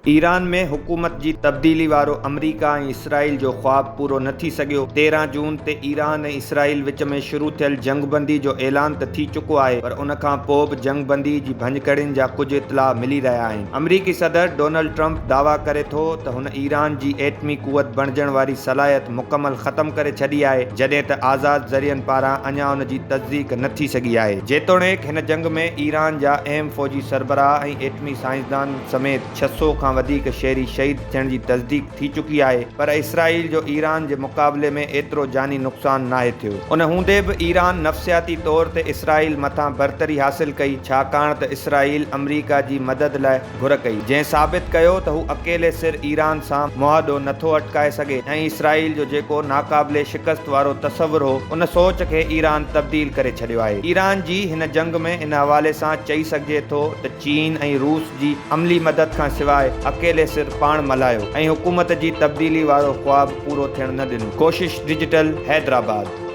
Iran ۾ حڪومت جي تبديلي وارو آمريڪا ۽ اسرائيل جو خواب پورو نه ٿي سگهيو. 13 جون تي ايران ۽ اسرائيل وچ ۾ شروع ٿيل جنگبندي جو اعلان ته ٿي چڪو آهي پر ان کان پوء به جنگبندي جي ڀڃڪڙين جا ڪجهه اطلاع ملي رهيا آهن. آمريڪي صدر ڊونلڊ ٽرمپ دعويٰ ڪري ٿو ته هن ايران جي ايٽمي قوت بڻجڻ واري صلاحيت مڪمل ختم ڪري ڇڏي آهي جڏهن ته آزاد ذريعن پاران اڃا ان جي تصديق نه ٿي سگهي آهي. جيتوڻيڪ هن جنگ ۾ ايران جا اهم فوجي سربراهه ۽ ايٽمي سائنسدان سميت 600 کان وڌيڪ شهري شهيد ٿيڻ جي تصديق ٿي چڪي آهي پر اسرائيل جو ايران جي مقابلي ۾ ايترو جاني نقصان ناهي ٿيو. ان هوندي به ايران نفسياتي طور تي اسرائيل مٿان برتري حاصل ڪئي ڇاڪاڻ ته اسرائيل آمريڪا جي مدد لاء گهر ڪئي جنهن ثابت ڪيو ته هو اڪيلي سر ايران سان مهاڏو نٿو اٽڪائي سگهي ۽ اسرائيل جو جيڪو ناقابل شڪست وارو تصور هو ان سوچ کي ايران تبديل ڪري ڇڏيو آهي. ايران جي هن جنگ ۾ ان حوالي سان چئي سگهجي ٿو ته چين ۽ روس جي عملي مدد کان سواء اڪيلي سر پاڻ ملهايو ۽ حڪومت جي تبديلي وارو خواب پورو ٿيڻ نه ڏنو. ڪوشش ڊجيٽل، حيدرآباد.